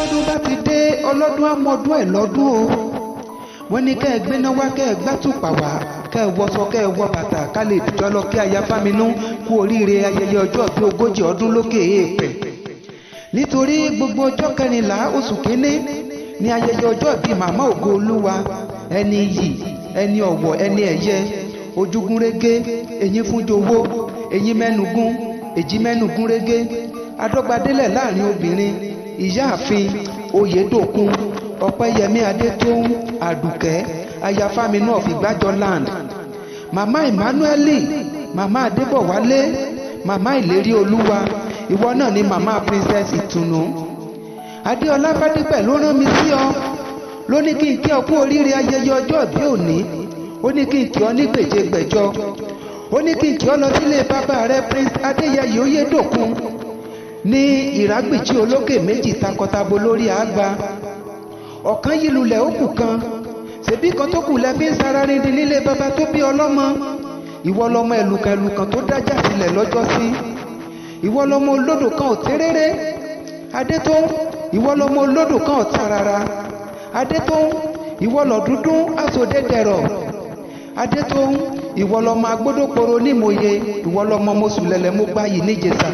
Bọ́dún bá ti dé, ọlọ́dún á mọdún ẹ̀ lọ́dún o. Wọ́n ní kẹ́ ẹ gbéná wá, kẹ́ ẹ gbátùpà wá, kẹ́ ẹ wọṣọ, kẹ́ ẹ wọ bàtà, ká lè jọ lọ kí aya Fáminú kú oríire ayẹyẹ ọjọ́ bí 40 ọdún lókè èèpẹ̀. Nítorí gbogbo ọjọ́ 14 oṣù kínní ní ayẹyẹ ọjọ́ bíi màmá ògo olúwa, ẹni iyì, ẹni ọ̀wọ̀, ẹni ẹ̀yẹ, ojúgúnrégé, eyín fúnjowó, eyín mẹ́nugún, èjì mẹ́nugún régé, adọ́gbadélẹ̀ láàrin obìnrin, ìyáàfin Oyèdòkun Ọpẹ́yẹmí Adétóun Àdùkẹ́, aya Fáminú of Ìgbàjọ land, màmá Emmanueli, màmá Adébọ̀wálé, màmá Ìlérí Olúwa, ìwọ náà ni màmá Princess Ìtùnú. Adéọlá Fádípẹ̀ ló rán mi sí ọ, ló ní kí n kí ọ kú oríire ayẹyẹ ọjọ́ ìbí òní. Ó ní kí n kí ọ ní gbèjégbèjọ, ó ní kí n kí ọ lọ sílé bàbá rẹ Prince Adéyẹyè Oyèdòkun ní Ìrágbìjí olókè méjì takọtabo lórí àgbà. Ọ̀kan yìí lulẹ̀ ó kù kan, ṣèbí kan tó kù lẹ fi ń sara rindin nílé bàbá tó bí ọlọ́mọ. Ìwọ lọmọ ẹlùkẹlùkàn tó dájà sílẹ̀ lọ́jọ́sí. Ìwọ lọmọ olódò kan ò téréré Adétóun. Ìwọ lọmọ olódò kan ò tarara Adétóun. Ìwọ lọ̀dúndún aṣòdédẹrọ̀ Adétóun. Ìwọ lọmọ agbódòporo nímòye. Ìwọ lọmọ mosùlẹ̀lẹ̀ mo gbayì níjẹsà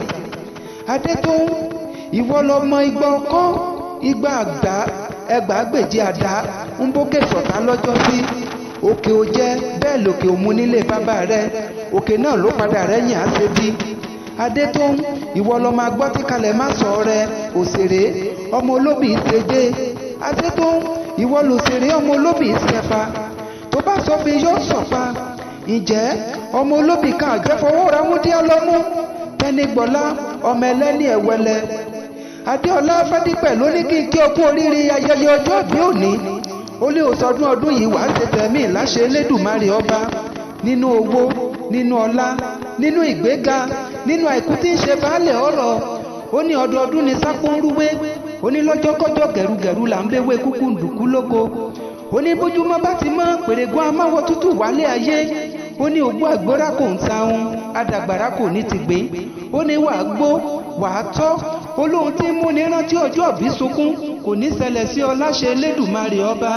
Adétóun. Ìwọ lọmọ igba ọkọ, igba àgbà, ẹgbàágbèje àdá ń bókè sọ̀tá lọ́jọ́ sí. Òkè ò jẹ́ bẹ́ẹ̀ lòkè òmu nílé bàbá rẹ, òkè náà ló padà rẹ́yìn àṣebí Adétóun. Ìwọ lọmọ agbọ́ tí kalẹ̀ má sọ rẹ òṣèré ọmọ olóbì ṣèdè Adétóun. Ìwọ lòṣèré ọmọ olóbì ṣẹfà, tó bá sọ fi yóò sọ̀pa. Ǹjẹ́ ọmọ olóbì kan àjẹfọwọ́ ra múdí ọlọ́mú tẹnigbọ́lá ọmọ ẹlẹ́ni ẹ̀wẹ́lẹ́. Adéọlá Fádípẹ̀ ló ní kí n kí ọ kú oríire ayẹyẹ ọjọ́ ìbí òní. Ó lé òsọdún ọdún yìí wàá ṣe tẹ̀mí láṣẹ Elédùmarè ọba, nínú owó, nínú ọlá, nínú ìgbéga, nínú àìkú tí ń ṣe baálẹ̀ ọ̀rọ̀. Ó ní ọdọọdún ní sápó ń rúwé. Ó ní lọ́jọ́kọ́jọ́ gẹ̀rúgẹ̀rú là ń béwé kúkú ndùkú lóko. Ó ní bójúmọ́ bá ti mọ́ pèrègùn amáwọ̀ tútù wálé ayé. Ó ní ògbó àgbórá kò ń taun, adàgbàrá kò ní ti gbé. Ó ní wàá gbó, wàá tọ́. Ó lóhun tí ń múni rántí ọjọ́ ìbí sunkún kò ní ṣẹlẹ̀ sí ọ láṣẹ Elédùmarè ọba.